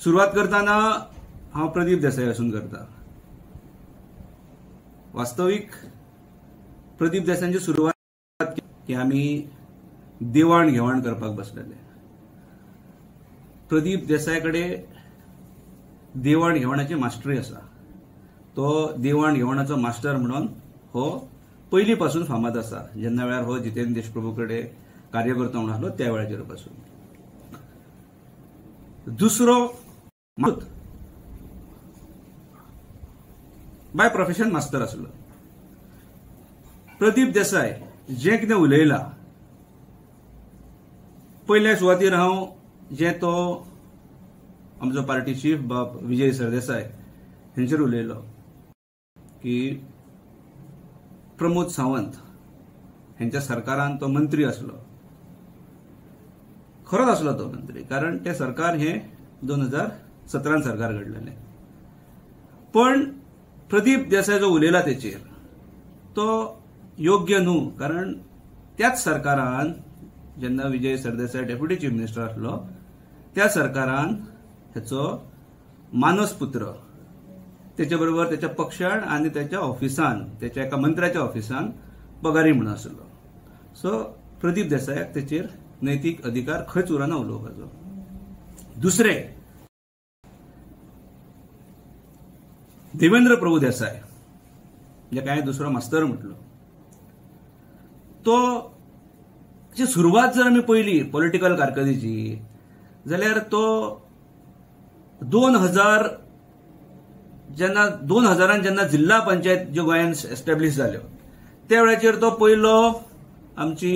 सुरवात करतना हांव प्रदीप देसाय आसून करता. वास्तवीक प्रदीप देसायांची सुरवात की आमी देवाण घेवाण करपाक बसलेले. प्रदीप देसाय कडेन देवाण घेवाणाची मास्टरी आसा. तो देवाण घेवाणाचो मास्टर म्हणून हो पयलीं पासून फामाद आसा. जेन्ना वेळार हो जितेंद्र देशप्रभू कडेन कार्यकर्तो म्हणून आसलो त्या वेळाचेर पासून. दुसरो बाय प्रोफेशन मास्तर आसलो. प्रदीप देसाय जें कितें उलयला पयल्या सुवातीर हांव जें तो आमचो पार्टी चीफ बाब विजय सरदेसाय हेंचेर उलयलो की प्रमोद सावंत हेंच्या सरकारान तो मंत्री आसलो. खरोच आसलो तो मंत्री, कारण ते सरकार हें 2017 सरकार घडलेलें. पण प्रदीप देसाय जो उलयला तेचेर तो योग्य न्हू, कारण त्याच सरकारान जेन्ना Vijay Sardesai deputy chief minister आसलो त्या सरकारान हेचो मानसपुत्र तेचे बरोबर त्याच्या पक्षान आनी त्याच्या ऑफिसान, त्याच्या एका मंत्र्याच्या ऑफिसान पगारी म्हणून आसलो. सो प्रदीप देसायाक तेचेर नैतीक अधिकार खंयच उरना उलोवपाचो. दुसरे देवेंद्र प्रभू देसाय जे काय दुसरो मास्तर म्हटलो तो सुरवात जर आमी पळयली पॉलिटिकल कारकिर्दीची जाल्यार तो 2000 जेन्ना 2000 जेन्ना जिल्हा पंचायत ज्यो गोंयांत एस्टॅब्लिश जाल्यो त्या वेळाचेर तो पयलो आमची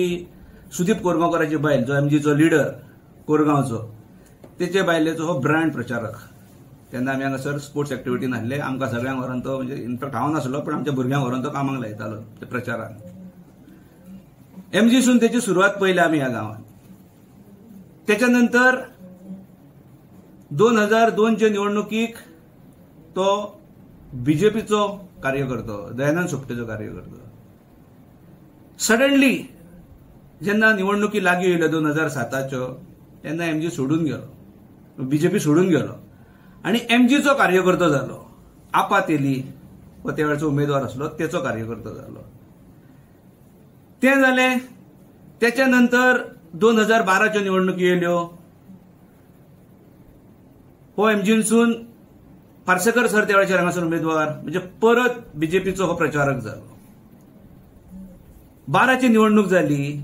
सुदीप कोरगांवकाराची बायल जो एमजीचो लिडर कोरगांवचो तेचे बायलेचो हो ब्रँड प्रचारक. तेन्ना आमी हांगासर स्पोर्ट्स एक्टिविटी नासले, आमकां सगळ्यांक व्हरून तो, म्हणजे इनफॅक्ट हांव नासलो पण आमच्या भुरग्यांक व्हरून तो कामाक लायतालो त्या प्रचारान. एमजीसून तेची सुरवात पळयली आमी ह्या गांवांत. तेच्या नंतर 2002 निवडणुकीक तो बीजेपीचो कार्यकर्तो, दयानंद सोपटेचो कार्यकर्तो. सडनली जेन्ना निवडणुकी लागीं येयल्यो 2007 तेन्ना एमजी सोडून गेलो, बीजेपी सोडून गेलो आनी एमजीचो कार्यकर्तो जालो. आपा तेली हो त्या वेळाचो उमेदवार आसलो तेचो कार्यकर्तो जालो. तें जालें. तेच्या नंतर 2012 निवडणुकी येयल्यो. हो एमजीनसून पार्सेकर सर त्या वेळाचेर हांगासर उमेदवार, म्हणजे परत बीजेपीचो हो प्रचारक जालो. 12 निवडणूक जाली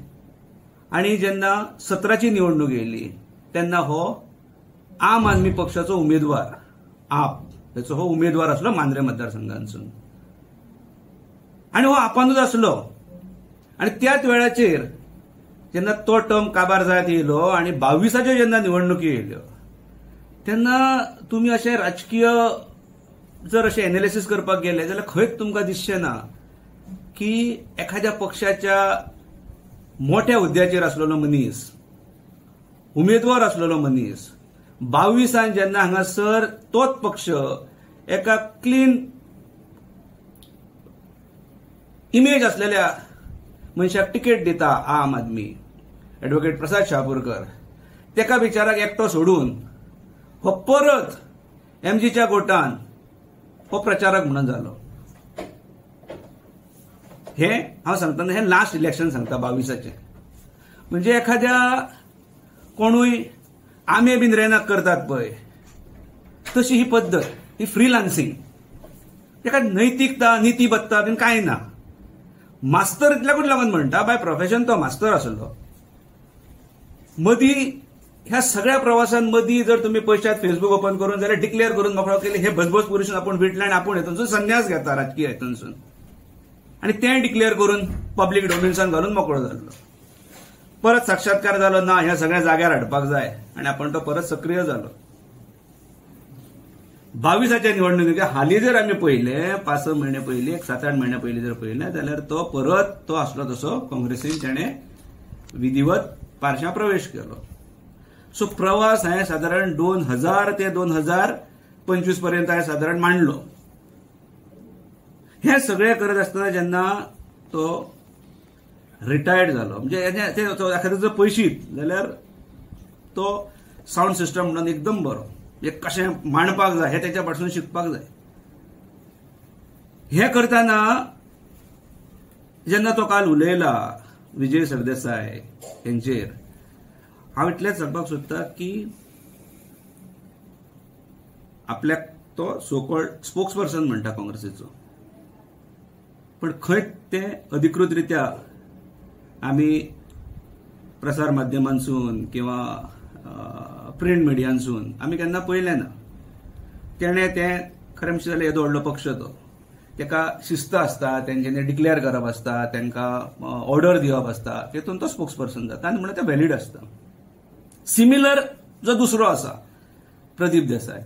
आनी जेन्ना 17 निवडणूक येयली तेन्ना हो आम आदमी पक्षाचो उमेदवार, आप हेचो हो उमेदवार आसलो मांद्रे मतदारसंघांतसून आनी हो आपानूच आसलो. आनी त्याच वेळाचेर जेन्ना तो टर्म काबार जायत येयलो आनी 22 जेन्ना निवडणुकी येयल्यो तेन्ना तुमी अशें राजकीय जर अशें एनालिसीस करपाक गेले जाल्यार खंयच तुमकां दिसचें ना की एखाद्या पक्षाच्या मोठ्या हुद्द्याचेर आसलेलो मनीस, उमेदवार आसलेलो मनीस 22 जेन्ना हांगासर तोच पक्ष एका क्लीन इमेज आसलेल्या मनशाक तिकेट दिता, आम आदमी एडवोकेट प्रसाद शहापूरकर, तेका बिचाराक एकटो सोडून हो परत एमजीच्या गोटान हो प्रचारक म्हणून जालो. हे हांव सांगतना हे लास्ट इलेक्शन सांगता 22. म्हणजे एखाद्या कोणूय आमे बीन रेनाक करतात पळय तशी ही पद्दत, ही फ्रिलान्सिंग. तेका नैतिकता नितीबत्ता बीन कांय ना. मास्तर इतल्याकूच लागून म्हणटा, बाय प्रोफेशन तो मास्तर आसलो. मदीं ह्या सगळ्या प्रवासान मदीं जर तुमी पळयशात फेसबूक ओपन करून जाल्यार डिक्लेअर करून मोकळो केले हे भजभज पुरुषून आपूण विटले आनी आपूण हेतूनसून संन्यास घेता राजकीय हेतूनसून, आनी तें डिक्लेअर करून पब्लीक डोमेन्सान घालून मोकळो जाल्लो. परत साक्षात्कार जालो ना ह्या सगळ्या जाग्यार हाडपाक जाय आनी आपण तो परत सक्रीय जालो. 22 निवडणुकीक हालीं जर आमी पळयलें 5-6 म्हयने पयलीं, 7-8 म्हयने पयलीं जर पळयलें जाल्यार तो परत तो आसलो तसो काँग्रेसीन ताणें विधिवत पारशां प्रवेश केलो. सो प्रवास हांवें सादारण 2000 ते 2025 पर्यंत हांवें सादारण मांडलो. हें सगळें करत आसतना जेन्ना तो रिटायर्ड जालो, म्हणजे एखाद्याचो पयशीत जाल्यार तो सावंड सिस्टम म्हणून एकदम बरो. म्हणजे कशें मांडपाक जाय हें तेच्या पासून शिकपाक जाय. हें करतना जेन्ना तो काल उलयला विजय सरदेसाय हेंचेर, हांव इतलेंच सांगपाक सोदता की आपल्याक तो सो कॉल्ड स्पोक्स पर्सन म्हणटा काँग्रेसीचो, पण खंय ते अधिकृत रित्या आमी प्रसार माध्यमांसून किंवा प्रिंट मिडियांसून आमी केन्ना पळयलें ना. तेणें तें खरें म्हणचे जाल्यार येदो व्हडलो पक्ष तो, ताका शिस्त आसता, तेंच्यांनी डिक्लेअर करप आसता, तांकां ऑर्डर दिवप आसता, तेतून तो स्पोक्स पर्सन जाता आनी म्हणून तें व्हॅलीड आसता. सिमिलर जो दुसरो आसा प्रदीप देसाय,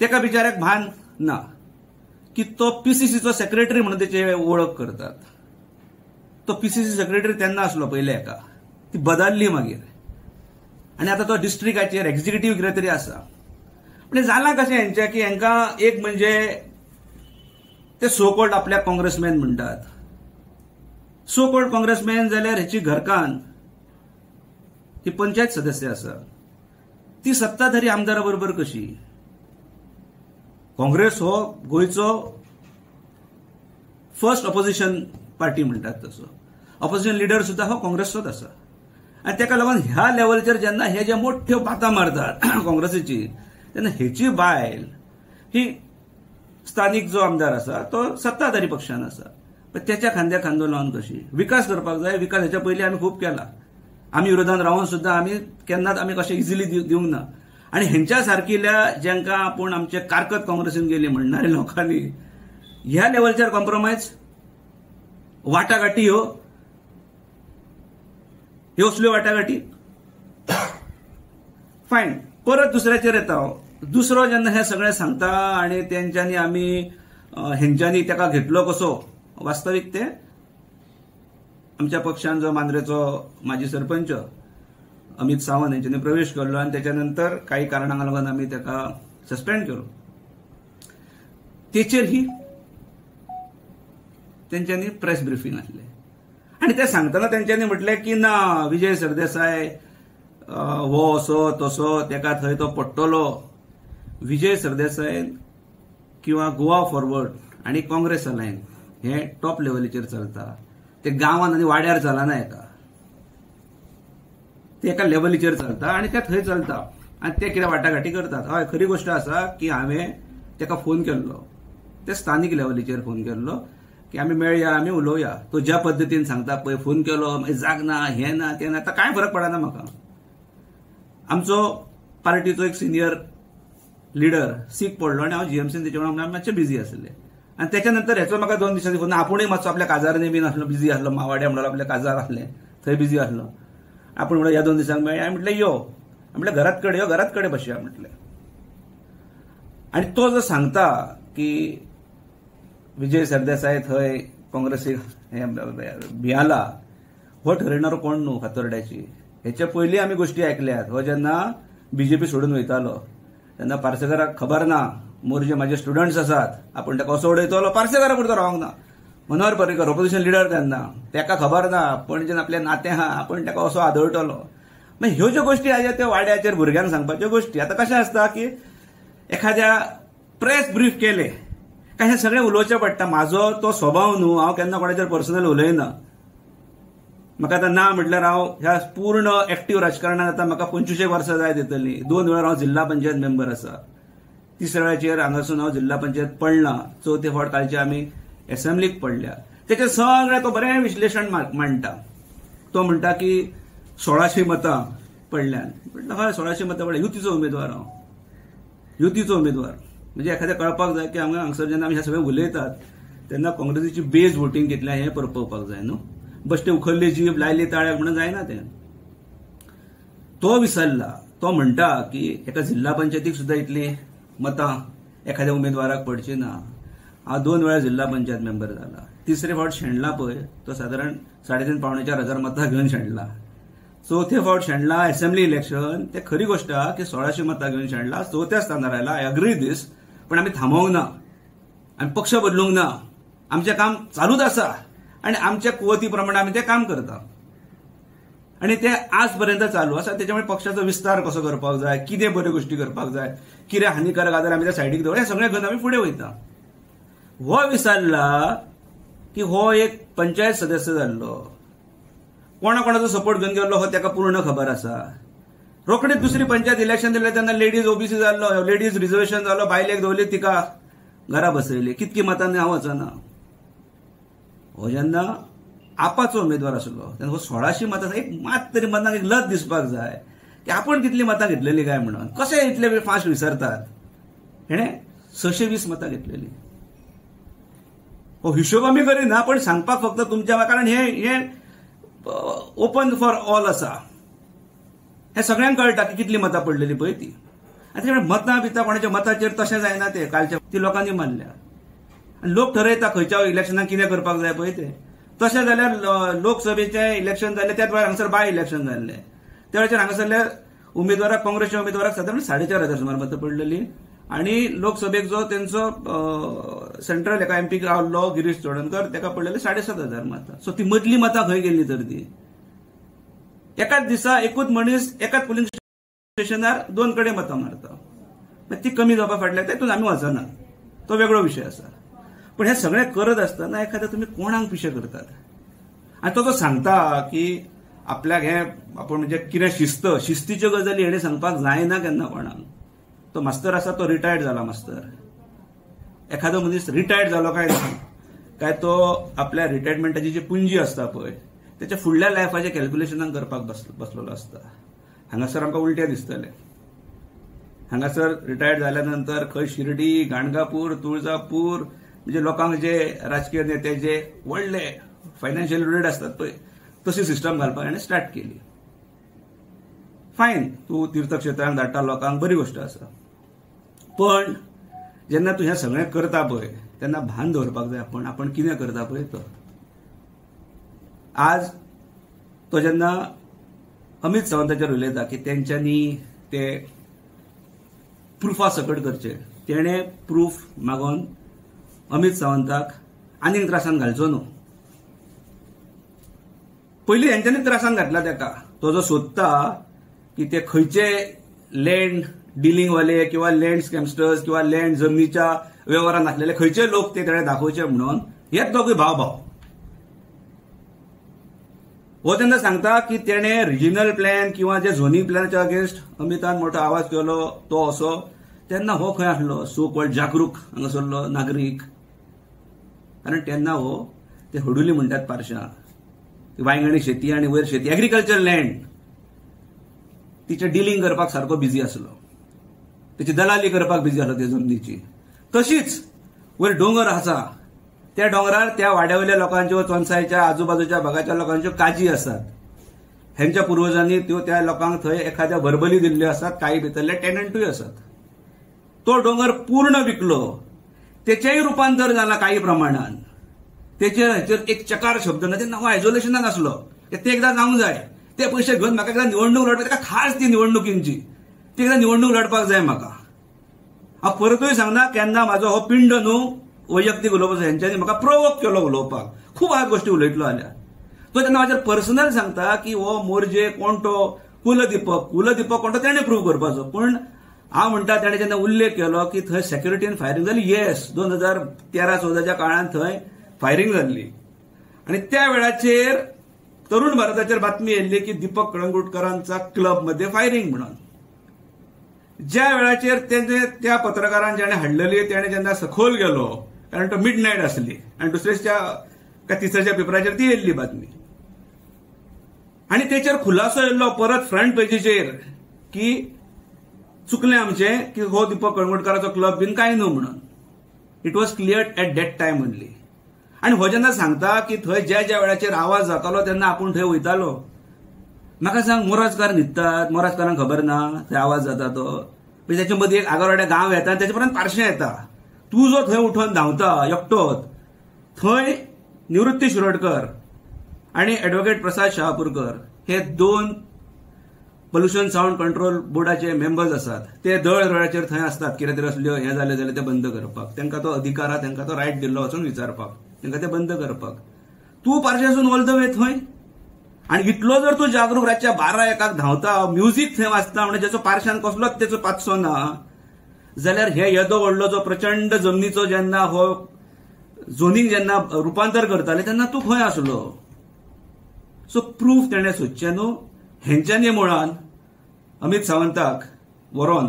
ताका बिचाऱ्याक भान ना की तो पीसीसीचो सेक्रेटरी म्हणून तेची वळख करतात. तो पीसीसी सेक्रेटरी तेन्ना आसलो पयले एका, ती बदलली मागीर आनी आतां तो डिस्ट्रिक्टाचेर एक्झिक्युटीव कितें तरी आसा. पण जालां कशें हेंचें की हेंकां एक म्हणजे ते सो कॉल्ड आपल्याक काँग्रेसमॅन म्हणटात. सो कॉल्ड काँग्रेसमॅन जाल्यार हेची घरकान्न ही पंचायत सदस्य आसा, ती सत्ताधारी आमदारा बरोबर कशी? काँग्रेस हो गोंयचो फर्स्ट ऑपोजिशन पार्टी म्हणटात तसो, ऑपोजिशन लिडर सुद्दां हो काँग्रेसचोच आसा. आनी ताका लागून ह्या लेवलचेर जेन्ना हे जे मोठ्यो बातां मारतात काँग्रेसीची, तेन्ना हेची बायल ही स्थानीक जो आमदार आसा तो सत्ताधारी पक्षान आसा, पण त्याच्या खांद्या खांदो लावन कशी विकास करपाक जाय. विकास हेच्या पयलीं आमी खूब केला, आमी विरोधान रावन सुद्दां आमी केन्नाच आमी कशें इजिली दिवंक ना. आनी हेंच्या सारकिल्या जांकां आपूण आमचे कारकत काँग्रेसीन गेली म्हणणारे लोकांनी ह्या लेवलचेर कॉम्प्रोमायज, वाटाघाटी, ह्यो ह्यो असल्यो वाटाघाटी फायन. परत दुसऱ्याचेर येता हांव. दुसरो जेन्ना हें सगळें सांगता आनी तेंच्यांनी आमी हेंच्यांनी ताका घेतलो कसो, वास्तवीक ते आमच्या पक्षान जो मांद्रेचो माजी सरपंच अमित सावंत हेंच्यांनी प्रवेश केल्लो आनी तेच्या नंतर काही कारणांक लागून आमी ताका सस्पेंड केलो. तेचेर ही तेंच्यांनी प्रेस ब्रिफींग आसलें आनी ते सांगतना तेंच्यांनी म्हटलें की ना, विजय सरदेसाय हो असो तसो, तेका थंय तो पडटलो. विजय सरदेसाय किंवा गोवा फॉरवर्ड आनी काँग्रेस अलायन्स हे टॉप लेवलीचेर चलता, ते गांवांत आनी वाड्यार चलना, एका ते एका लेवलीचेर चलता आनी ते थंय चलता आनी ते कितें वाटाघाटी करतात. हय, खरी गोश्ट आसा की हांवें ताका फोन केल्लो, ते स्थानीक लेवलीचेर फोन केल्लो की आमी मेळया, आमी उलोवया. तो ज्या पद्दतीन सांगता पळय, फोन केलो मागीर जाग ना, हें ना, तें ना, आतां कांय फरक पडना म्हाका. आमचो पार्टीचो एक सिनियर लिडर सीक पडलो आनी हांव जीएमसीन तेचे वांगडा मातशें बिजी आसलें. आनी तेच्या नंतर हेचो म्हाका 2 दिसांनी फोन, आपुणूय मातसो आपल्या काजारांनी बीन आसलो, बिजी आसलो, मावाड्या म्हणलो आपल्या काजार आसलें थंय बिजी आसलो. आपूण म्हणलो ह्या 2 दिसांक मेळया, हांवें म्हटलें यो, म्हटलें घरात कडेन यो, घरात कडेन बसया म्हटलें. आनी तो जो सांगता की विजय सरदेसाय थंय काँग्रेसीक भियाला, हो ठरयणारो कोण न्हू फातोर्ड्याची. हेच्या पयलीं आमी गोश्टी आयकल्यात. हो जेन्ना बीजेपी सोडून वयतालो तेन्ना पार्सेकाराक खबर ना, मोरजे माझे स्टुडंट्स आसात, आपूण ताका असो उडयतलो, पार्सेकारा पुरतो रावंक ना. मनोहर पर्रीकर ऑपोजिशन लिडर तेन्ना, ताका खबर ना पणजेन आपलें नातें आहा, आपूण ताका असो आदळटलो. मागीर ह्यो ज्यो गोश्टी आसा त्यो वाड्याचेर भुरग्यांक सांगपाच्यो गोश्टी. आतां कशें आसता की एखाद्या प्रेस ब्रीफ केलें काय हें सगळें उलोवचें पडटा. म्हाजो तो स्वभाव न्हू, हांव केन्ना कोणाचेर पर्सनल उलयना. म्हाका आतां ना म्हटल्यार हांव ह्या पूर्ण एक्टीव राजकारणांत आतां म्हाका 25 वर्सां जायत येतलीं. 2 वेळार हांव जिल्हा पंचायत मेंबर आसा, तिसऱ्या वेळाचेर हांगासून हांव जिल्हा पंचायत पडला, चवथे फावट कालचे आमी एसेंब्लीक पडल्या. तेचें सगळें तो बरें विश्लेशण मांडटा. तो म्हणटा की 1600 मतां पडल्यान. म्हटलं हय, 1600 मतां पडल्या, युतीचो उमेदवार हांव, युतीचो उमेदवार. म्हणजे एखाद्या कळपाक जाय की हांगा हांगसर जेन्ना आमी हें सगळें उलयतात तेन्ना काँग्रेसीची बेज वोटींग घेतल्या हें पळोवपाक जाय न्हू. बश्टे उखल्ली जीब लायली ताळ्याक म्हणून जायना तें. तो विसरला. तो म्हणटा की एका जिल्हा पंचायतीक सुद्दां इतलीं मतां एखाद्या उमेदवाराक पडची ना. हांव 2 वेळा जिल्हा पंचायत मेंबर जाला, तिसरे फावट शेणला पळय तो सादारण 3.5 3.75 हजार मतां घेवन शेणला. चवथे फावट शेणला एसेंब्ली इलेक्शन, ते खरी गोश्ट आहा की 1600 मतां घेवन शेणला, चवथ्या स्थानार आयला. I agree दीस, पण आमी थांबोवंक ना, आमी पक्ष बदलूंक ना, आमचें काम चालूच आसा आनी आमच्या कुवती प्रमाणे आमी तें काम करता. आनी ते आज पर्यंत चालू आसा. त्याच्यामुळे पक्षाचो विस्तार कसो करपाक जाय, कितें बऱ्यो गोष्टी करपाक जाय, कितें हानिकारक आसा जाल्यार आमी त्या सायडीक दवर, हें सगळें घेवन आमी फुडें वयता. हो विसरला की हो एक पंचायत सदस्य जाल्लो, कोणा कोणाचो सपोर्ट घेवन गेल्लो हो ताका पूर्ण खबर आसा. रोखडीच दुसरी पंचायत इलेक्शन दिलें तेन्ना लेडीज ओबीसी जाल्लो, लेडीज रिजर्वेशन जालो, बायलेक दवरली तिका घरा बसयली, कितकी मतांनी हांव वचना. हो जेन्ना आपाचो उमेदवार आसलो तेन्ना हो 1600 मतां, एक मात तरी मतांक एक लज दिसपाक जाय की आपण कितली मतां घेतलेली काय म्हणून, कशें इतले फास्ट विसरतात. हेणें 620 मतां घेतलेली. हो हिशोब आमी करिना, पण सांगपाक फक्त तुमच्या, कारण हे ओपन फॉर ऑल आसा, हें सगळ्यांक कळटा की कितली मतां पडलेली पळय ती. आनी त्यामुळे मतां बितां कोणाच्या मताचेर तशें जायना, ते कालच्या ती लोकांनी मानल्या आनी लोक ठरयता खंयच्या इलेक्शनाक कितें करपाक जाय पळय ते. तशें जाल्यार लोकसभेचें इलेक्शन जालें त्याच वेळार हांगासर बाय इलेक्शन जाल्लें, त्या वेळाचेर हांगासरल्या उमेदवाराक, काँग्रेसच्या उमेदवाराक सादारण 4,500 सुमार मतां पडलेली आनी लोकसभेक जो तेंचो सेंट्रल एका एमपी रावल्लो गिरीश चोडणकर ताका पडलेले 7,500 मतां. सो ती मदली मतां खंय गेली तर ती? एकाच दिसा एकूच मनीस एकाच पोलिंग स्टेशनार 2 कडेन मतां मारता, ती कमी जावपा फाटल्यान तेतून आमी वचना, तो वेगळो विशय आसा. पण हे सगळें करत आसतना एखाद्या तुमी कोणाक पिशे करतात. आनी तो सांगता की आपल्याक हें आपण म्हणजे कितें शिस्त, शिस्तीच्यो गजाली हेणें सांगपाक जायना केन्ना कोणाक. तो मास्तर आसा तो रिटायर्ड जाला मास्तर, एखादो मनीस रिटायर्ड जालो काय ना काय तो आपल्या रिटायरमेंटाची जी पुंजी आसता पळय त्याच्या फुडल्या लायफाच्या कॅल्क्युलेशनाक करपाक बसलेलो आसता. हांगासर आमकां उलटें दिसतलें, हांगासर रिटायर्ड जाल्या नंतर खंय शिर्डी, गाणगापूर, तुळजापूर, म्हणजे लोकांक जे राजकीय नेते जे व्हडले फायनान्शियल रिलेटेड आसतात पळय तशी सिस्टम घालपाक हाणें स्टार्ट केली. फायन, तूं तीर्थक्षेत्रांक धाडटा लोकांक, बरी गोश्ट आसा, पण जेन्ना तूं हें सगळें करता पळय तेन्ना भान दवरपाक जाय आपण आपण कितें करता पळय तो. आज तो जेन्ना अमित सावंताचेर उलयता की तेंच्यांनी ते प्रुफा सकट करचे, तेणें प्रूफ मागोवन अमित सावंताक आनीक त्रासान घालचो न्हू. पयलीं हेंच्यांनी त्रासान घातला तेका. तो जो सोदता की ते खंयचे लँड डिलिंग वाले किंवा लँड स्कॅमस्टर्स किंवा लँड जमनीच्या वेव्हारान आसलेले खंयचे लोक ते तेणे दाखोवचे म्हणून, हेच दोगूय भाव भाव. हो तेन्ना सांगता की तेणे रिजनल प्लॅन किंवा जे झोनिंग प्लॅनाच्या अगेन्स्ट अमितान मोठो आवाज केलो तो असो, तेन्ना हो खंय आसलो सो कॉल्ड जागरूक हांगासरलो नागरीक. कारण तेन्ना हो ते हडुली म्हणटात पारशां, वांयगणी शेती आनी वयर शेती, एग्रीकल्चर लँड, तिचें डिलिंग करपाक सारको बिजी आसलो, तेची दलाली करपाक बिजी आसलो ते जमनीची. तशीच वयर दोंगर आसा, त्या दोंगरार त्या वाड्या वयल्या लोकांच्यो, चोनसायच्या आजूबाजूच्या भागाच्या लोकांच्यो काजी आसात. हेंच्या पुर्वजांनी त्यो त्या लोकांक थंय एखाद्या वर्बली दिल्ल्यो आसात, काही भितरले टेनंटूय आसात. तो दोंगर पूर्ण विकलो, तेचेय रुपांतर जाला काही प्रमाणान. तेचेर हेचेर एक चकार शब्द ना, तेन्ना हो आयसोलेशनान आसलो, ते एकदां जावंक जाय, ते पयशे घेवन म्हाका एकदां निवडणूक लढपाक, ताका खास ती निवडणुकींची, ती एकदां निवडणूक लढपाक जाय म्हाका. हांव परतूय सांगना केन्ना म्हाजो हो पिंड न्हू वैयक्तीक उलोवपाचो, हेंच्यांनी म्हाका प्रोवोक केलो उलोवपाक, खूब हांव गोश्टी उलयतलो जाल्यार. तो तेन्ना म्हाजेर पर्सनल सांगता की हो मोरजे कोण तो कुलदीपक, कुलदीपक कोण तो तेणें प्रूव करपाचो. पूण हांव म्हणटा तेणें जेन्ना उल्लेख केलो की थंय सेक्युरिटीन फायरींग जाली, येस 2013-14च्या काळांत थंय फायरींग जाल्ली आनी त्या वेळाचेर तरुण भारताचेर बातमी येयल्ली की दीपक कळंगुटकरांचा क्लब मध्ये फायरींग म्हणून. ज्या वेळाचेर तेणे त्या पत्रकारान जेणे हाडलेली तेणे जेन्ना सखोल गेलो, कारण तो मिड नायट आसली आनी दुसऱ्याच्या काय तिसऱ्याच्या पेपराचेर ती येयल्ली बातमी आनी तेचेर खुलासो येयल्लो परत फ्रंट पेजीचेर की चुकलें आमचें की हो दीपक कळंगुटकराचो क्लब बीन कांय न्हू म्हणून. It was clear at that time only. आनी हो जेन्ना सांगता की थंय ज्या ज्या वेळाचेर आवाज जातालो तेन्ना आपूण थंय वयतालो, म्हाका सांग मोराजकार न्हिदतात, मोराजकारांक खबर ना थंय आवाज जाता तो. म्हणजे तेच्या मदीं एक आगरवाड्या गांव येता आनी तेचे पर्यंत पारशें येता, तूं जो थंय उठून धांवता एकटोच, थंय निवृत्ती शिरोडकर आनी एडवोकेट प्रसाद शहापूरकर हे 2 पोल्युशन सावंड कंट्रोल बोर्डाचे मेंबर्स आसात, ते दर वेळाचेर थंय आसतात, कितें तरी असल्यो हें जालें जाल्यार ते बंद करपाक तांकां तो अधिकार आहा, तांकां तो रायट दिल्लो वचून विचारपाक, तांकां ते बंद करपाक. तूं पारशेसून ऑल the way थंय आनी इतलो जर तूं जागरूक रातच्या 12-1 धांवता, म्युजीक थंय वाजता म्हणजे ज्याचो पारशान कसलोच तेचो पातसो ना, जाल्यार हे येदो व्हडलो जो प्रचंड जमनीचो जेन्ना हो झोनींग जेन्ना रुपांतर करताले तेन्ना तूं खंय आसलो? सो प्रूफ तेणें सोदचें न्हू. हेंच्यांनी मुळान अमित सावंताक व्हरोन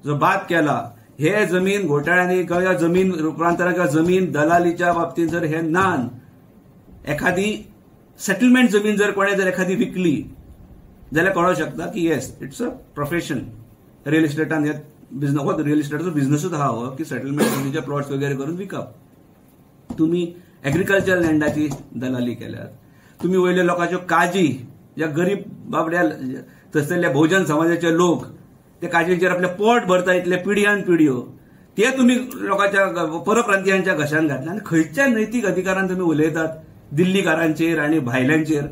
जो बाद केला, हे जमीन घोटाळ्यांनी किंवा जमीन रुपांतरा किंवा जमीन दलालीच्या बाबतींत जर हे नान एखादी सेटलमेंट जमीन जर कोणें जर एखादी विकली जाल्यार कळोंक शकता की yes it's a profession. Real इस्टेटान हे बिझनस, हो रियल इस्टेटाचो बिझनसूच आहा हो की सेटलमेंट जमनीचे प्लॉट्स वगैरे करून विकप. तुमी एग्रीकल्चर लँडाची दलाली केल्यात, तुमी वयल्या लोकांच्यो काजी, ज्या गरीब बाबड्या थंयसरल्या बहुजन समाजाचे लोक ते काजींचेर आपलें पोट भरता इतले पिढयान पिढयो, ते तुमी लोकांच्या परप्रांतीयांच्या घशान घातले. आनी खंयच्या नैतीक अधिकारान तुमी उलयतात दिल्लीकारांचेर आनी भायल्यांचेर?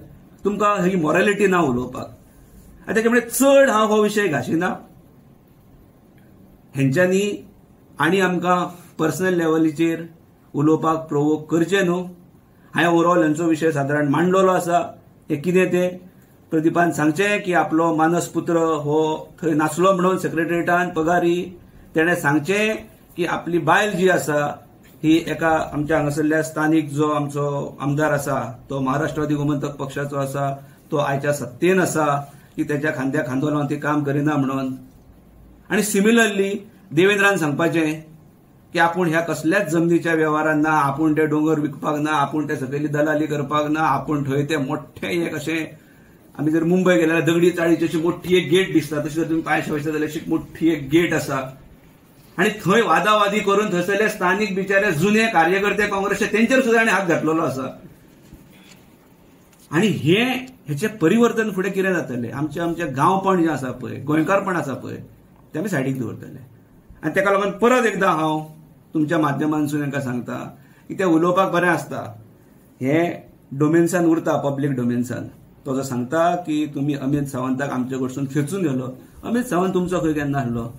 तुमकां ही मॉरॅलिटी ना उलोवपाक. आनी तेच्या मुळे चड हांव हो विशय घाशिना. हेंच्यांनी आनी आमकां पर्सनल लेवलीचेर उलोवपाक प्रोवोक करचें न्हू. हांवें ओवरऑल हेंचो विशय सादारण मांडलेलो आसा. हें कितें तें प्रदीपान सांगचें की आपलो मानसपुत्र हो थंय नासलो म्हणून सेक्रेटरीटान पगारी, तेणें सांगचें की आपली बायल जी आसा ही एका आमच्या हांगासरल्या स्थानीक जो आमचो आमदार आसा तो महाराष्ट्रवादी गोमंतक पक्षाचो आसा, तो आयच्या सत्तेन आसा, की तेच्या खांद्या खांदो लावन ती काम करिना म्हणून. आनी सिमिलरली देवेंद्रान सांगपाचें की आपूण ह्या कसल्याच जमनीच्या वेव्हारान ना, आपूण ते दोंगर विकपाक ना, आपूण ते सकयली दलाली करपाक ना, आपूण थंय ते मोठे एक अशें आमी जर मुंबय गेल्यार दगडी चाळीची अशी मोठी एक गेट दिसता, तशी जर तुमी पांयशे वयता जाल्यार अशी मोठी एक गेट आसा आनी थंय वादावादी करून थंयसरले स्थानीक बिचारे जुने कार्यकर्ते काँग्रेसचे तेंचेर सुद्दां आनी हात घातलेलो आसा. आनी हे हेचें परिवर्तन फुडें कितें जातलें? आमचें आमचें गांवपण जें आसा पळय, गोंयकारपण आसा पळय, तें आमी सायडीक दवरतले. आनी तेका लागून परत एकदां हांव तुमच्या माध्यमांतसून तांकां सांगता की तें उलोवपाक बरें आसता, हें डोमेन्सान उरता, पब्लीक डोमेन्सान. तो जो सांगता की तुमी अमित सावंताक आमचे कडसून खेचून गेलो, अमित सावंत तुमचो खंय केन्ना आसलो?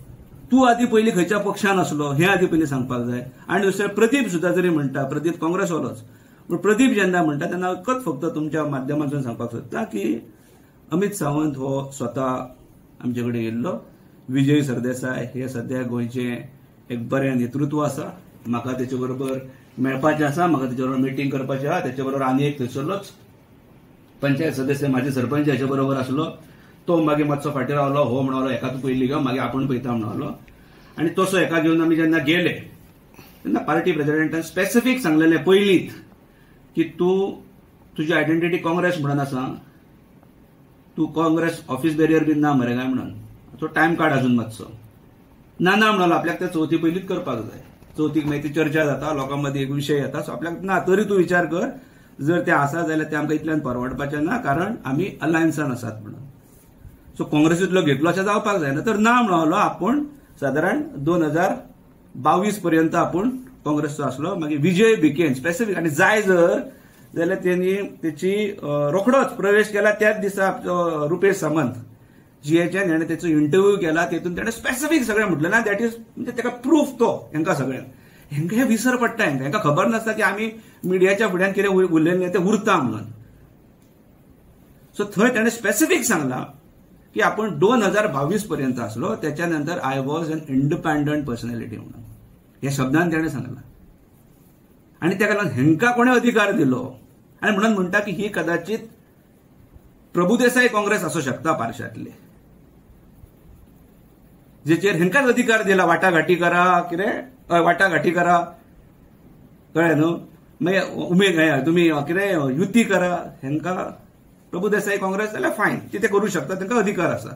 तूं आदी पयलीं खंयच्या पक्षान आसलो हें आदी पयलीं सांगपाक जाय. आनी दुसरें प्रदीप सुद्दां जरी म्हणटा, प्रदीप काँग्रेसवालोच, पूण प्रदीप जेन्ना म्हणटा तेन्ना एकच फक्त तुमच्या माध्यमांतसून सांगपाक सोदता की अमित सावंत हो स्वता आमचे कडेन येयल्लो. विजय सरदेसाय हे सद्या गोंयचें एक बरें नेतृत्व आसा, म्हाका तेचे बरोबर मेळपाचें आसा, म्हाका तेचे बरोबर मिटींग करपाचें आसा. तेचे बरोबर आनी एक थंयसरलोच पंचायत सदस्य माजी सरपंच हाचे बरोबर आसलो, तो मागीर मातसो फाटीं रावलो, हो म्हणलो एका तूं पयलीं घेवन मागीर आपूण पळयता म्हणलो. आनी तसो एका घेवन आमी जेन्ना गेले तेन्ना पार्टी प्रेजिडेंटान स्पेसिफीक सांगलेलें पयलींच की तूं तुजी आयडेंटिटी काँग्रेस म्हणून आसा, तूं काँग्रेस ऑफिस बेरियर बीन ना मरे काय म्हणून, तो टायम काड अजून मातसो. ना ना म्हणलो, आपल्याक ते चवथी पयलींच करपाक जाय, चवथीक मागीर ती चर्चा जाता, लोकां मदीं एक विशय येता, सो आपल्याक ना तरी तूं विचार कर, जर ते आसा जाल्यार ते आमकां इतल्यान परवडपाचें ना, कारण आमी अलायन्सान आसात म्हणून. सो काँग्रेसींतलो घेतलो अशें जावपाक जायना. तर ना म्हणलो आपूण सादारण 2022 पर्यंत आपूण काँग्रेसचो आसलो. मागीर विजय भिकेन स्पेसिफीक आनी जाय जर जाल्यार तेणी तेची रोखडोच प्रवेश केला त्याच दिसा रुपेश सामंत जीएचएन हेणें तेचो इंटरव्यू केला, तेतून तेणें स्पेसिफीक सगळें म्हटलें ना, that is म्हणजे तेका प्रूफ तो हेंकां सगळ्यांक. हेंकां हें विसर पडटा, हेंकां हेंकां खबर नासता की आमी मिडियाच्या फुड्यान कितें उलयलें तें उरता म्हणून. सो थंय तेणें स्पेसिफीक सांगलां की आपण 2022 पर्यंत आसलो, त्याच्या नंतर I was an independent personality म्हणून ह्या शब्दान तेणें सांगलां. आनी तेका लागून हेंकां कोणें अधिकार दिलो आनी म्हणून म्हणटा की ही कदाचित प्रभुदेसाय काँग्रेस आसूं शकता पार्शांतली, जेचेर हेंकांच अधिकार दिला, वाटाघाटी करा, कितें वाटाघाटी करा, कळ्ळें न्हू, मागीर उमेद तुमी कितें युती करा, हेंकां प्रभुदेसाय काँग्रेस जाल्यार फायन, ती ते करूं शकता, तांकां अधिकार आसा.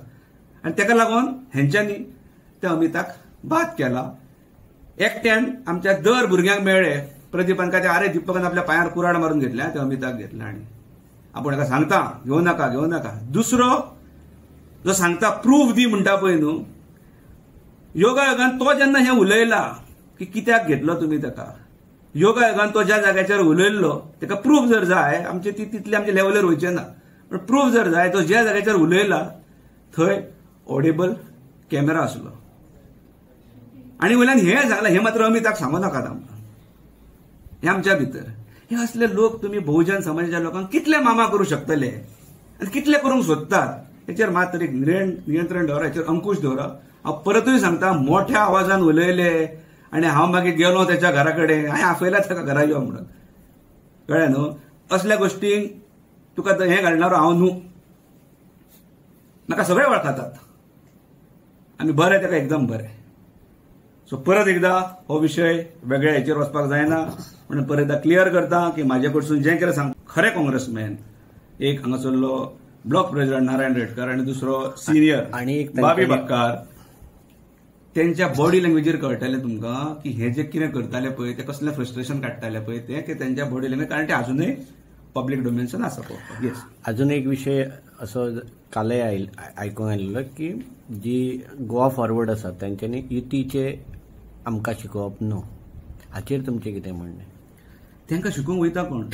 आनी तेका लागून हेंच्यांनी त्या अमिताक बाद केला. एकट्यान आमच्या दर भुरग्यांक मेळ्ळे, प्रदीपान काय अरे दीपकान आपल्या पांयार कुराड मारून घेतल्या, त्या अमिताक घेतला आनी आपूण हेका सांगता घेवं नाका घेवं नाका. दुसरो जो सांगता प्रूफ दी म्हणटा पळय न्हू, योगायोगान तो जेन्ना हें उलयला की कित्याक घेतलो तुमी ताका, योगायोगान तो ज्या जाग्याचेर उलयल्लो ताका प्रूफ जर जाय, आमचे ती तितले आमचे लेवलार वयचे ना, पण प्रूफ जर जाय, तो ज्या जाग्याचेर उलयला थंय ऑडिबल कॅमेरा आसलो आनी वयल्यान हें सांगलां, हें मात्र अमिताक सांगू नाकात आमकां, हें आमच्या भितर. हे असले लोक तुमी बहुजन समाजाच्या लोकांक कितले मामा करूं शकतले? आनी कितले करूंक सोदतात हेचेर मात तरी नियंत्रण दवरा, हेचेर अंकुश दवरा. हांव परतूय सांगता, मोठ्या आवाजान उलयले आनी हांव मागीर गेलो त्याच्या घरा कडेन, हांवें आपयला ताका घरा यो म्हणून, कळ्ळें न्हू. असल्या गोष्टींक तुका हें घालणार हांव न्हू, म्हाका सगळे वळखतात, आमी बरें ताका एकदम बरें. सो परत एकदा हो विशय वेगळ्या हेचेर वचपाक जायना म्हणून परत एकदा क्लियर करता की म्हाजे कडसून जें कितें सांग, खरें काँग्रेसमॅन एक हांगासरलो ब्लॉक प्रेसिडेंट नारायण रेडकर आनी दुसरो सिनियर आनी बाबी बाक्कार, तेंच्या बॉडी लँग्वेजीर कळटालें तुमकां की हे जे कितें करताले पळय ते कसलें फ्रस्ट्रेशन काडटाले पळय ते, की तेंच्या बॉडी लँग्वेज, कारण ते अजुनूय पब्लीक डोमेन्सान आसा पळोवपाक. येस, अजून एक विशय असो कालय आयकूंक आयिल्लो की जी गोवा फॉरवर्ड आसा तेंच्यांनी युतीचे आमकां शिकोवप न्हू, हाचेर तुमचें कितें म्हणणें? तांकां शिकोवंक वयता कोण?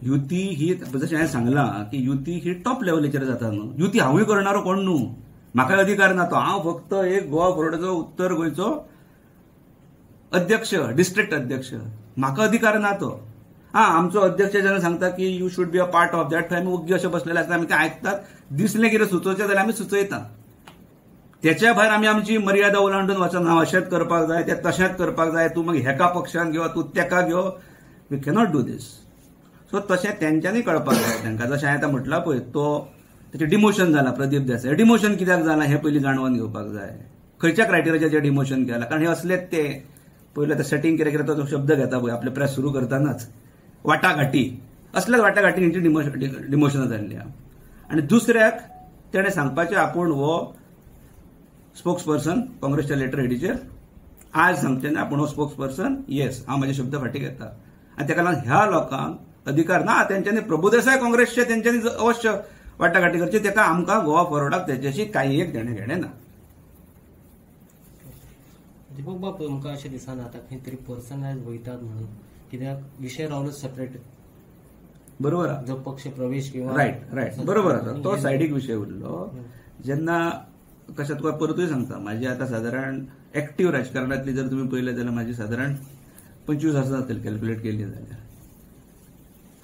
युती ही जशें हांवें सांगलां की युती ही टॉप लेवलीचेर जाता न्हू. युती हांवूय करणारो कोण न्हू, म्हाका अधिकार ना तो, हांव फक्त एक गोवा फॉरवर्डाचो उत्तर गोंयचो अध्यक्ष, डिस्ट्रिक्ट अध्यक्ष, म्हाका अधिकार ना तो. हा, आमचो अध्यक्ष जेन्ना सांगता की you should be a part of that, थंय आमी ओग्गी अशें बसलेले आसता, आमी ते आयकतात, दिसलें कितें सुचोवचें जाल्यार आमी सुचयता. त्याच्या भायर आमी आमची मर्यादा ओलांडून वचना, अशेंच करपाक जाय, तें तशेंच करपाक जाय, तूं मागीर हेका पक्षान घेव, तूं तेका घेव, we cannot do this. So तशें तेंच्यांनी कळपाक जाय तांकां. जशें हांवें आतां म्हटलां पळय, तो तेचें डिमोशन जालां प्रदीप देसाय, डिमोशन कित्याक जालां हें पयलीं जाणवून घेवपाक जाय, खंयच्या क्रायटेरियाचेर डिमोशन केलां, कारण हे असलेच ते पयलीं आतां सेटींग कितें कितें तो शब्द घेता पळय आपले प्रेस सुरू करतानाच, वाटाघाटी, असल्याच वाटाघाटी हेंची डिमोशनां जाल्ली. आनी दुसऱ्याक तेणें सांगपाचें आपूण हो स्पोक्स पर्सन काँग्रेसच्या लेटर हेडीचेर आज सांगचें ना आपूण हो स्पोक्स पर्सन, येस हांव म्हाजे शब्द फाटीं घेता. आनी ताका लागून ह्या लोकांक अधिकार ना, तेंच्यांनी प्रभुदेसाय काँग्रेसचे तेंच्यांनी अवश्य वाटाघाटी करची, ताका आमकां गोवा फॉरवर्डाक तेच्याशी कांय एक देणें घेणें ना. दीपक बाब, तुमकां अशें दिसना आतां खंय तरी पर्सनलायज वयतात म्हणून, कित्याक विशय रावलो सेपरेट, बरोबर, जो पक्ष प्रवेश किंवा रायट रायट बरोबर आसा, तो सायडीक विशय उरलो. जेन्ना कशें तुका परतूय सांगता, म्हाजी आतां सादारण एक्टीव राजकारणांतली जर तुमी पळयलें जाल्यार म्हाजी सादारण 25 वर्सां जातली कॅल्क्युलेट केली जाल्यार.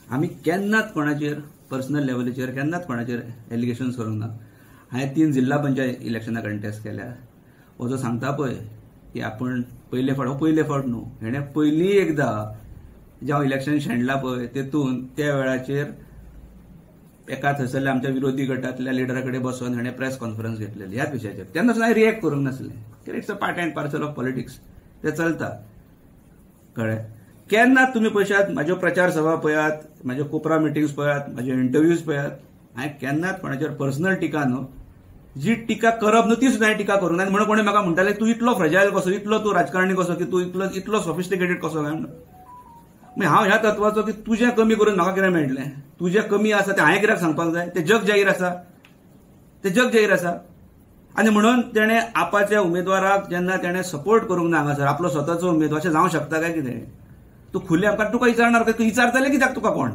आमी केन्नाच कोणाचेर पर्सनल लेवलीचेर केन्नाच कोणाचेर एलिगेशन्स करूंक ना. हांवें 3 जिल्हा पंचायत इलेक्शनां कंटेस्ट केल्या. हो जो सांगता पळय की आपण पयले फावट, हो पयले फावट न्हू, हेणें पयलीं एकदां जें हांव इलेक्शन शेणलां पळय तेतून त्या वेळाचेर एका थंयसरल्या आमच्या विरोधी गटांतल्या लिडरा कडेन बसून हेणें प्रेस कॉन्फरन्स घेतलेली ह्याच विशयाचेर. तेन्ना सुद्दां हांवें रिएक्ट करूंक नासलें, कित्याक it's a part and parcel of politics, तें चलता, कळ्ळें. केन्ना तुमी पळयशात म्हाज्यो प्रचार सभा पळयात, म्हाज्यो कोपरा मिटिंग्स पळयात, म्हाज्यो इंटरव्यूज पळयात, हांवें केन्नाच कोणाचेर पर्सनल टिका न्हू, जी टिका करप न्हू ती सुद्दां हांवें टिका करूंक ना. म्हणून कोणी म्हाका म्हणटाले तूं इतलो फ्रजायल कसो, इतलो तूं राजकारणी कसो, की तूं इतलो इतलो सॉफिस्टिकेटेड कसो काय म्हणून. मागीर हांव ह्या तत्वाचो की तुजें कमी करून म्हाका कितें मेळटलें, तुजें कमी आसा तें हांवें कित्याक सांगपाक जाय, तें जग जाहीर आसा, तें जग जाहीर आसा. आनी म्हणून तेणें आपाच्या उमेदवाराक जेन्ना तेणें सपोर्ट करूंक ना हांगासर आपलो स्वताचो उमेदवार, अशें जावंक शकता काय कितें? तूं खुले आमकां तुका विचारणार, तूं विचारतलें कित्याक तुका कोण?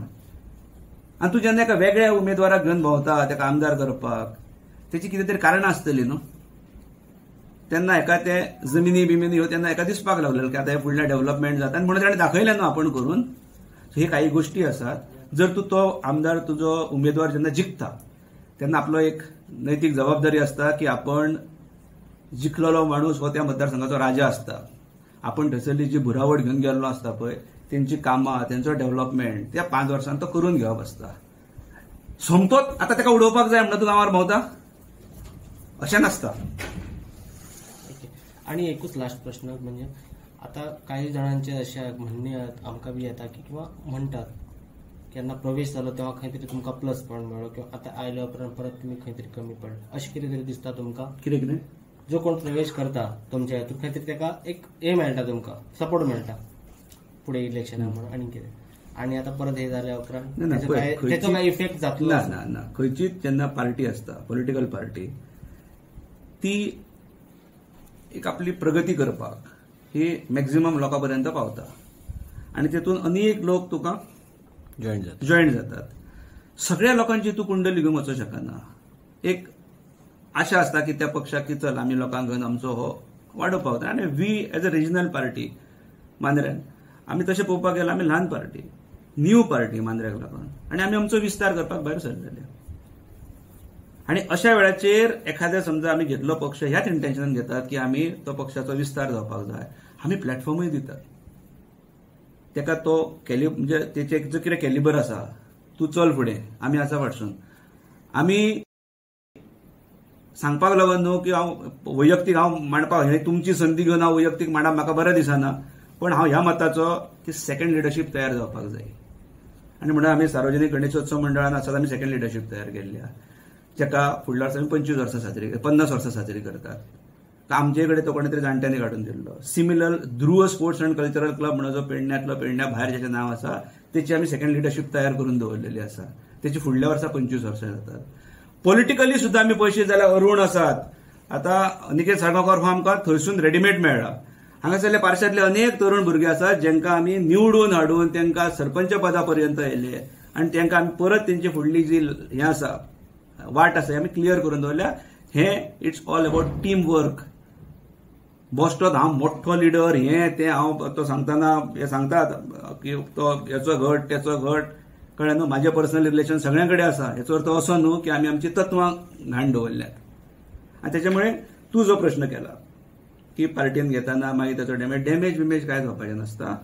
आनी तूं जेन्ना एका वेगळ्या उमेदवाराक घेवन भोंवता ताका आमदार करपाक, तेची कितें तरी कारणां आसतलीं न्हू. तेन्ना हेका ते जमिनी बिमिनी ह्यो तेन्ना हेका दिसपाक लागलें की आतां हे फुडलें डेव्हलपमेंट जाता, आनी म्हणून ताणें दाखयलें न्हू आपूण करून. हे काही गोश्टी आसात. जर तूं तो आमदार तुजो उमेदवार जेन्ना जिखता तेन्ना आपलो एक नैतीक जबाबदारी आसता की आपण जिखलेलो माणूस हो त्या मतदारसंघाचो राजा आसता. आपण थंयसरली जी भुरावट घेवन गेल्लो आसता पळय, तेंची कामां, तेंचो डेव्हलपमेंट त्या 5 वर्सांत तो करून घेवप आसता. सोमतोच आतां ताका उडोवपाक जाय म्हणून तूं गांवार भोंवता अशें नासता. आणि एकूच लास्ट प्रश्न म्हणजे आता काही जणांचे अशे म्हणणे आमकां बी येता की किंवा म्हणटात केन्ना प्रवेश जालो तेव्हा खंय तरी तुमकां प्लस पॉयंट मेळ्ळो किंवा आता आयल्या उपरांत परत तुमी खंय तरी कमी पडले, अशें कितें तरी दिसता तुमकां? कितें कितें जो कोण प्रवेश करता तुमच्या हितून खंय तरी ताका एक हे मेळटा, तुमकां सपोर्ट मेळटा फुडें इलेक्शनाक म्हणून आनी कितें, आनी आतां परत हे जाल्या उपरांत तेचो काय इफेक्ट जातलो? ना ना ना, खंयचीच जेन्ना पार्टी आसता पॉलिटिकल पार्टी ती एक आपली प्रगती करपाक ही मॅक्झिमम लोकां पर्यंत पावता आनी तेतून अनेक लोक तुका जॉईन जातात. सगळ्या लोकांची तूं कुंडली घेवन वचूंक शकना. एक आशा आसता की त्या पक्षाक की चल आमी लोकांक घेवन आमचो हो वाडो पावता. आनी we as a regional party मांद्र्यान आमी तशें पळोवपाक गेल्यार आमी ल्हान पार्टी, न्यू पार्टी मांद्र्याक लागून, आनी आमी आमचो विस्तार करपाक भायर सरलेले. आनी अशा वेळाचेर एखाद्या समजा आमी घेतलो पक्ष ह्याच इंटेन्शनान घेतात की आमी तो पक्षाचो विस्तार जावपाक जाय, आमी प्लॅटफॉर्मूय दितात तेका, तो म्हणजे तेचे जो कितें कॅलिबर आसा, तूं चल फुडें, आमी आसा फाटसून. आमी सांगपाक लागून न्हू की हांव वैयक्तीक हांव मांडपाक, हे तुमची संदी घेवन हांव वैयक्तीक मांडप म्हाका बरें दिसना, पण हांव ह्या मताचो की सेकंड लिडरशीप तयार जावपाक जाय. आनी म्हणून आमी सार्वजनीक गणेशोत्सव मंडळान आसात, आमी सेकंड लिडरशीप तयार केल्ली आहा, ताका फुडल्या वर्सा आमी 25 वर्सां साजरी, 50 वर्सां साजरी करतात. आमचे कडेन तो कोणी तरी जाणट्यांनी काडून दिल्लो. Similar Dhruv sports and cultural club म्हणून जो पेडण्यांतलो, पेडण्या भायर जेचें नांव आसा, तेची आमी सेकंड लिडरशीप तयार करून दवरलेली आसा, तेची फुडल्या वर्सा 25 वर्सां जातात. पॉलिटिकली सुद्दां आमी पळयशीत जाल्यार अरुण आसात, आतां अनिकेत साळगांवकार हो आमकां थंयसून रेडीमेड मेळ्ळा. हांगासरले पार्शांतले अनेक तरुण भुरगे आसात जेंकां आमी निवडून हाडून तांकां सरपंच पदा पर्यंत येयले आनी तांकां आमी परत तेंची फुडली जी हें आसा वाट आसा आमी क्लियर करून दवरल्या. हें it's all about team work. बस्टोत हांव मोठो लिडर हें तें हांव तो सांगतना हे सांगतात की तो हेचो घट तेचो घट, कळ्ळें न्हू. म्हाजें पर्सनल रिलेशन सगळ्यां कडेन आसा, हेचो अर्थ असो न्हू की आमी आमची तत्वां घाण दवरल्यात. आनी तेच्या मुळे तूं जो प्रश्न केला की पार्टीन घेतना मागीर ताचो डॅमेज बिमेज कांय जावपाचें नासता,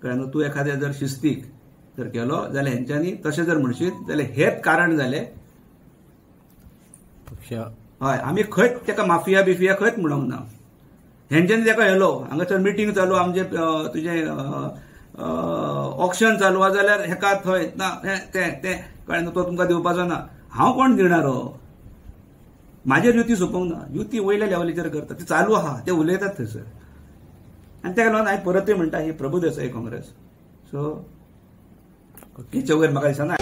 कळ्ळें न्हू. तूं एखाद्या जर शिस्तीक जर केलो जाल्यार हेंच्यांनी तशें जर म्हणशीत जाल्यार हेच कारण जालें. हय, आमी खंयच ताका माफिया बिफिया खंयच म्हणूंक ना. हेंच्यांनी ताका हेलो हांगासर मिटींग चालू, आमचें तुजें ऑक्शन चालू आसा जाल्यार हेका थंय ना हें तें तें, कळ्ळें न्हू, तो तुमकां दिवपाचो ना. हांव कोण दिणार हो? म्हाजेर युती सोंपोवंक ना, युती वयल्या लेवलीचेर करता, ती चालू आहा, ते उलयतात थंयसर. आनी ताका लागून हांवें परतूय म्हणटा, ही प्रभुदेसाई काँग्रेस. सो हेचे वयर म्हाका दिसना.